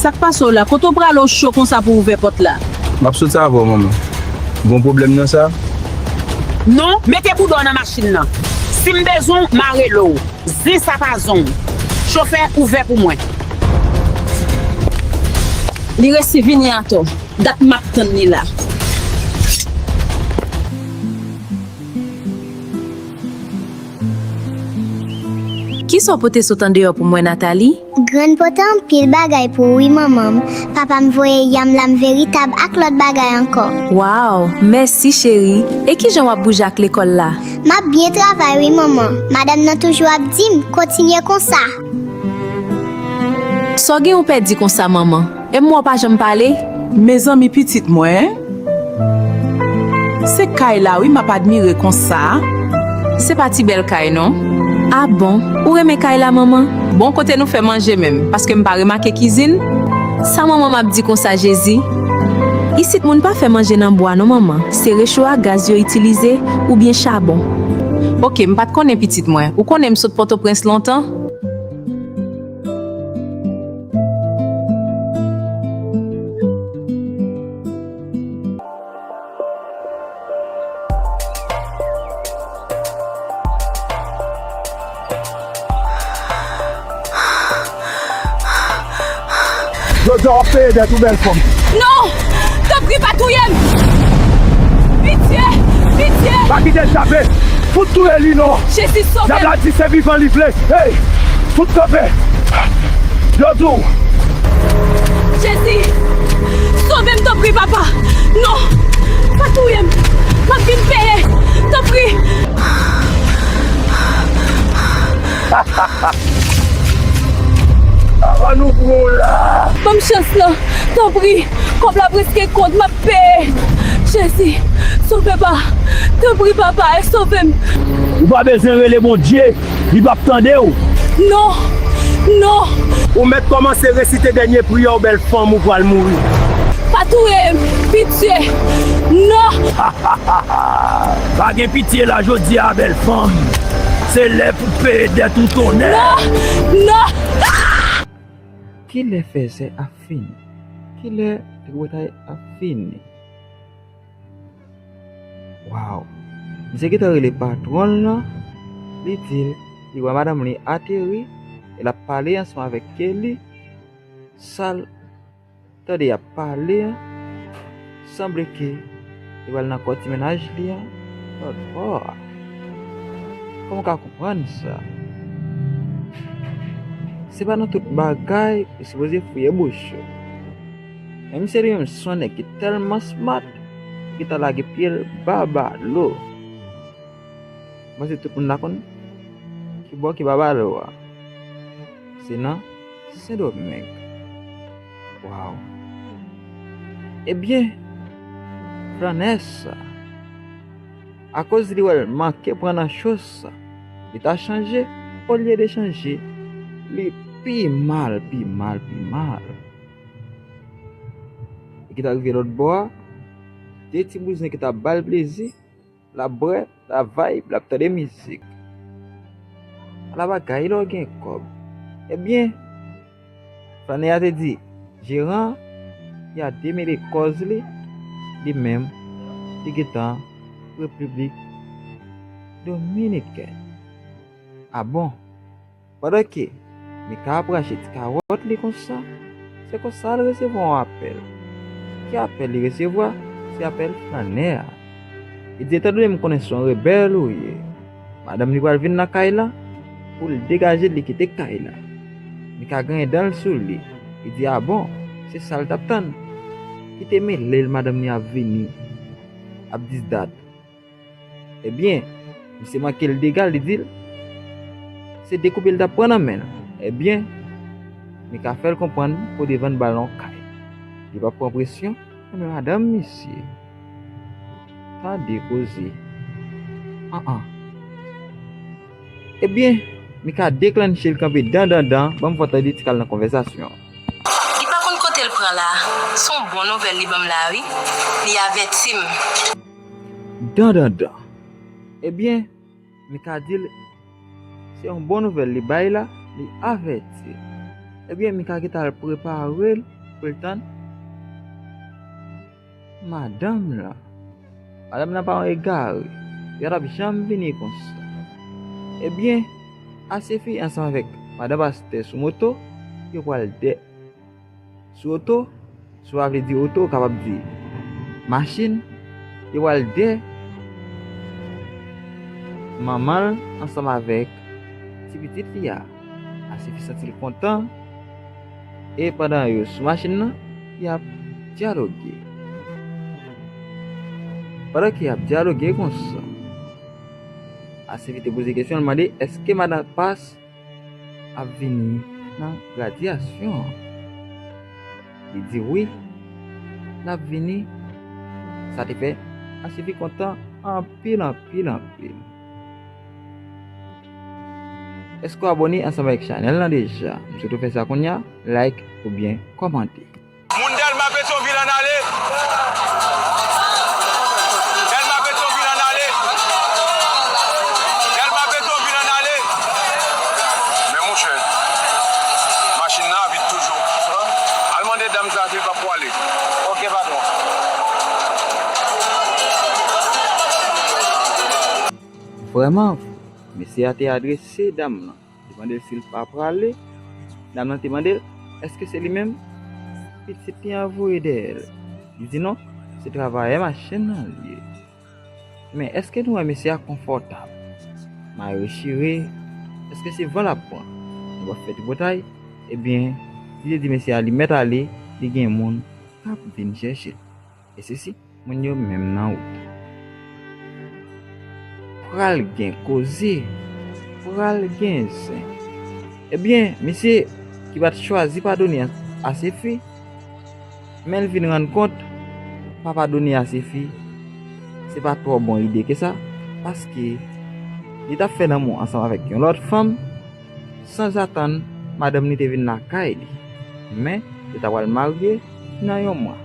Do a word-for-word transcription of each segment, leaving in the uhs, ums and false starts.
Sa k pase w la? Kote w prale w cho konsa pou w ouvè pòt la? M ap sot avè w, manman. Gon pwoblèm nan sa? Non, mete bouda w nan machin nan. Si m bezwen w, m a rele w. Zen sa pa zen w. Chofè, ouvè pou mwen. Li resi vini atò. Dat m ap tann li la. Kisa w pote sot andeyò pou mwen, Nathalie? Grann pote anpil bagay pou ou wi, manman m. Papa m voye yanm, lam veritab ak lòt bagay ankò. Waw, mèsi, cheri. E kijan w ap bouje ak lekòl la? M ap byen travay wi, manman. Madanm nan toujou ap di m, kontinye konsa. Sa w gen ou pèdi konsa, manman? E m wè w pa janm pale? Mezanmi, pitit mwen. Se kay la wi m ap admire konsa. Se pa ti bèl kay non. A bon? Ou renmen kay la, manman? Bon, kote nou fè manje menm? Paske m pa remake kizin. Sa manman m ap di konsa, Jezi? Isit moun pa fè manje nan bwa non, manman. Se recho a gaz yo itilize oubyen chabon. Oke, m pa t konnen, pitit mwen. Ou konnen m sot Pòtoprens lontan. Jodi a w ap peye dèt ou, bèl fanm. Non! Tanpri, pa touye m! Pitye! Pitye! Pa kite l chape! Fout touye li non! Jezi, sove m! Dyab la di se vivan li vle! Hey! Fout kanpe! Yo di w! Jezi! Sove m, tanpri, papa! Non! Pa touye m! M ap vin peye! Tanpri! Ann ouvri w la! Ban m chans lan, tanpri, kòb la prèske kont, m ap peye. Jezi, sove pa, tanpri papa, e sove m. Ou pa bezwen rele Bondye, li p ap tande w. Non, non. Ou mèt kòmanse resite dènye priyè w, bèl fanm, ou pral mouri. Pa touye m, pitye, non. Pa gen pitye la jodi a, bèl fanm. Se lè pou peye dèt ou, tonnè. Non, non. Kilè fèzè ap fini? Kilè tripotay ap fini? Waw! Misye gentan rele patwon l lan, li di l li wè madanm li ateri e l ap pale ansanm avèk Kelly. Sa l tande y ap pale a, sanble ke li pral nan kò ti mennaj li a lòt bò a. Kòman w ka konprann sa? Se pa nan tout bagay ou sipoze fouye bouch ou. Men misye li menm se yon nèg ki tèlman smart, li gentan lage pye l ba balo. M panse tout moun la konn ki bò ki ba balo a. Se nan Sendomeng. Waw! Ebyen, flannè sa, akoz li wè l manke pran nan cho sa, li ta chanje, olye de chanje, li pi mal, pi mal, pi mal. Li ki ta rive lòt bò a, de ti bouzen ki ta ba l plezi, l ap bwè, l ap vibe, l ap tande mizik. Ala bagay lè w gen kòb. Ebyen, flannè a te di jeran an, y a demele kòz li, li menm, li gentan Repiblik Dominikèn. A bon? Pandan ke Mika ap rache ti kawòt li konsa, se konsa l resevwa yon apèl. Ki apèl li resevwa? Se apèl flannè a. Li di, etandone m konnen se yon rebèl ou ye, madanm li pral vin nan kay la pou l degaje l, li kite kay la. Mika genyen dan l sou li. Li di, a bon, se sa l t ap tann. Kite mele l, madanm li ap vini, ap disdat. Ebyen, misye manke l dega, li di l se dekoupe l t ap pran nan men l. Ebyen, Mika fè l konprann pou devann ba l yon kay. Li p ap pran presyon nan men madanm misye. Tande koze. An an. Ebyen, Mika deklanche l kanpe dan dan dan, ban m fè w tande ti kal nan konvèsasyon an. Li pa konn kote l pran la. Se yon bon nouvèl li ban m la wi. Li avèti m. Dan dan dan. Ebyen, Mika di l se yon bon nouvèl li bay la, li avèti l. Ebyen, Mika gentan al prepare l pou l tann madanm lan. Madanm lan pa yon egare. Yo t ap janm vini konsa. Ebyen, Asefi ansanm avèk madan pastè sou moto, yo pral dè. Sou oto, sou a vle di oto, ou kapab di machin, yo pral dè manman l ansanm avèk ti pitit li a. Asefi santi l kontan. E pandan yo sou machin nan, y ap dyaloge. Pandan ke y ap dyaloge konsa, Asefi te poze kesyon, l mande èske madan Pas ap vini nan gradyasyon an. Li di wi, l ap vini. Sa te fè Asefi kontan anpil, anpil, anpil. Èske w abòne ansanm avèk chanèl lan deja? M swete w fè sa kounye a, like oubyen kòmante. Moun Dèlma Petyonvil ann ale. Dèlma Petyonvil ann ale. Dèlma Petyonvil ann ale. Men monchè, machin nan ap vit toujou. Al mande dam sa si l p ap pwale. Oke, patwon. Vrèman, mesye a te adrese dam lan. Li mande l si l pa prale. Dam nan te mande l èske se li menm pitit li an voye dèyè l. Li di non, se travayè machin nan li ye. Men èske nou wè mesye a konfòtab? Mayo chire, èske se van l ap pran? Nou p ap fè tripotay? Ebyen, li te di mesye a li mèt ale, li gen moun k ap vin chèche l. E sesi, moun yo menm nan wout. Pral gen koze, pral gen zen. Ebyen, misye ki pa t chwazi padone Asefi, men l vin rann kont pa padone Asefi, se pa twò bon ide ke sa, paske li t ap fè lanmou ansanm avèk yon lòt fanm, sanzatann, madanm li te vin lakay li. Men, yo ta pral marye nan yon mwa.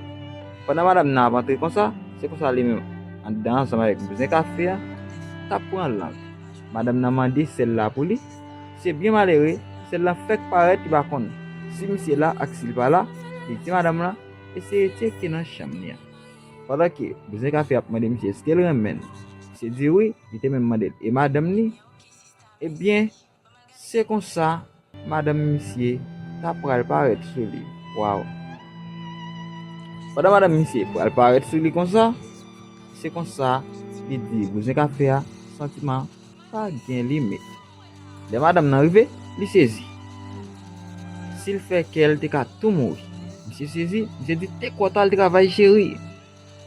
Pandan madanm nan ap antre konsa, se konsa li menm, anndan ansanm avèk bouzen kafe a, t ap pran lang. Madanm nan mande sè l la pou li. Se byen malere, sè l lan fèk parèt, li pa konn si misye la ak si l pa la. Li di madanm lan eseye tcheke nan chanm li an. Pandan ke bouzen kafe ap mande misye èske l renmen l, misye di wi, li te menm mande l e madanm li. Ebyen, se konsa, madanm misye ta pral parèt sou li. Waw! Pandan madanm misye pral parèt sou li konsa, se konsa li di bouzen kafe a, santiman pa gen limit. Lè madanm nan rive, li sezi. Si l fè kè l te ka tou mouri. Misye sezi, misye di te kwè w t al travay cheri.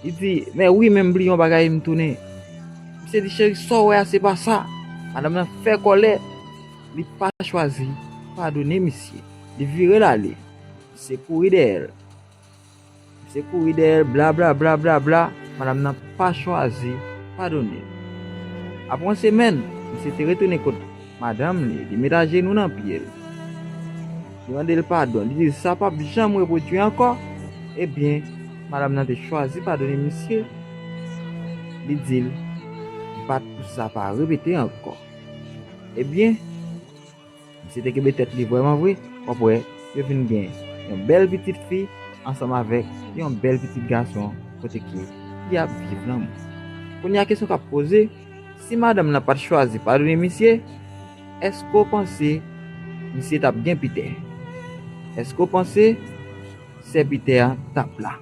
Li di, men wi, men m bliye yon bagay, m tounen. Misye di, cheri, sa w wè a, se pa sa. Madanm nan fè kòlè, li pa chwazi padone misye. Li vire l ale. Misye kouri dèyè l. Misye kouri dèyè l, bla, bla, bla, bla, bla. Madanm nan pa chwazi padone l. Apre yon semèn, misye te retounen kot madanm li, li met ajenou nan pye l. Li mande l padon, li di l sa p ap janm repwodui ankò. Ebyen, madanm nan te chwazi padone misye. Li di l bat pou sa pa repete ankò. Ebyen, misye te kenbe tèt li vrèman vre, w ap wè yo vin gen yon bèl pitit fi ansanm avèk yon bèl pitit gason kote ke y ap viv lanmou. Kounye a kesyon k ap poze, si madanm nan pa t chwazi padone misye, èske w panse misye t ap gen Pitè? Èske w panse sè Pitè a t ap la?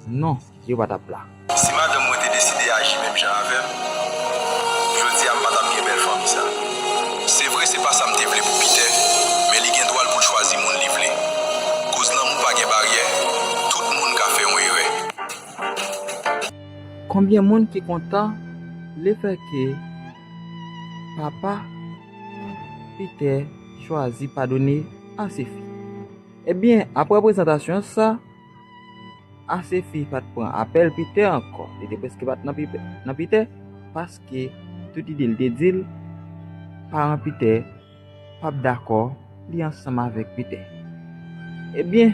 Non, yo pa t ap la. Si madanm mwen te deside aji menm jan avè m, jodi a m pa t ap gen bèl fanmi sa. Se vre se pa sa m te vle pou Pitè, men li gen dwa l pou l chwazi moun li vle. Koz lanmou pa gen baryè, tout moun ka fè yon erè. Konbyen moun ki kontan lefètke papa Pitè chwazi padone Asefi? Ebyen, apre prezantasyon sa, Asefi pa t pran apèl Pitè ankò. Li te prèske pa t nan Pitè, paske tout ide l te di l, paran Pitè p ap dakò li ansanm avèk Pitè. Ebyen,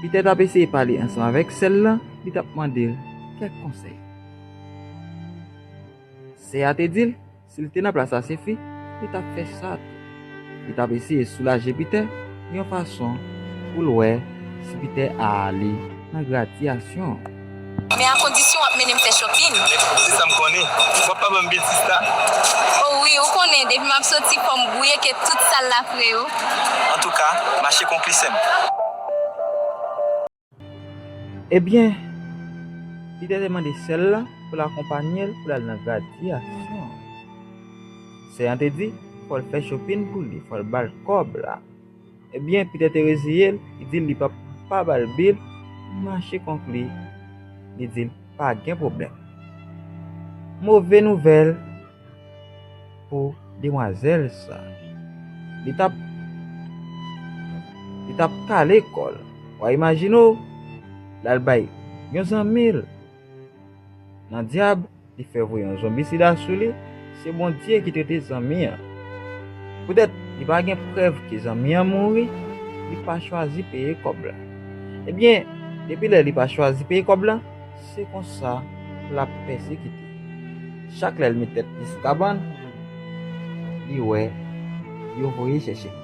Pitè t ap eseye pale ansanm avèk sè l lan, li t ap mande l kèk konsèy. Sè a te di l, si l te nan plas Asefi, li t ap fè sa tou. Li t ap eseye soulaje Pitè, yon fason pou l wè si Pitè a ale nan gradyasyon an. Men a kondisyon w ap mennen m fè shopping. Se sa m konnen. W ap pa ban m bil sista? O wi, ou konnen, depi m ap soti, fò m gouye ke tout sal la freyo. Antouka, mache konkli sè m. Ebyen, Pitè te mande sè l la pou l akonpanye l pou l al nan gradyasyon an. Sè an te di fò l fè shopping pou li, fò l ba l kòb la. Ebyen, Pitè te reziye l, li di l li p ap pa ba l bil, li mache konkli, li di l pa gen pwoblèm. Move nouvèl pou demwazèl sa. Li t ap li t ap kale kò l. W a imajine w, l al bay yon zanmi l nan dyab, li fè voye yon zonbisid asou li, se Bondye ki trete zanmi an. Poutèt li pa gen prèv ke zanmi an mouri, li pa chwazi peye kòb la. Ebyen, depi lè li pa chwazi peye kòb la, se konsa l ap pèsekite. Chak lè l met tèt li sou kabann, li wè yo voye chèche l.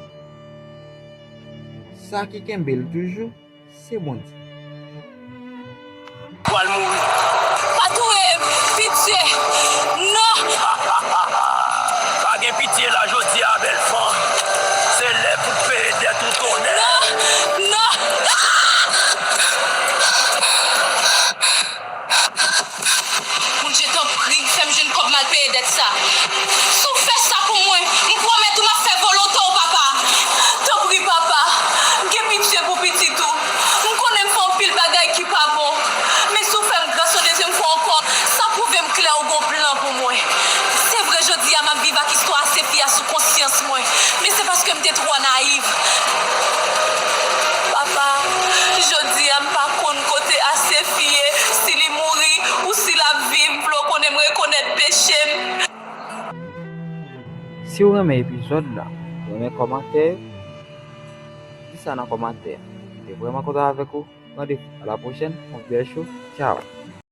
Sa ki kenbe l toujou, se Bondye. Pral mouri. Pa touye m, pitye. Non! Pa gen pitye la jodi a, bèl fanm. Se lè pou peye dèt ou tonnè. Non! Non! Bondye, tanpri, fè m jwenn kòb m al peye dèt sa. Si w fè sa pou mwen, m pwomèt ou m ap fè volonte w, papa. Tanpri, papa, gen pitye pou pitit ou. M konnen m fè anpil bagay ki pa bon, men si w fè m gras yon dezyèm fwa ankò, sa pwouve m klè ou gon plan pou mwen. Se vre, jodi a m ap viv ak istwa a Sefi a sou konsyans mwen, men se paske m te twò nayiv. Papa, jodi a m pa konn kote Asefi ye, si li mouri ou si l ap viv, m vle w konnen m rekonèt peche m. Si w renmen epizòd la, renmen kòmantè yo, di sa nan kòmantè. M te vrèman kontan avèk ou. Randevou a la pwochèn, on bèl show. Tchao.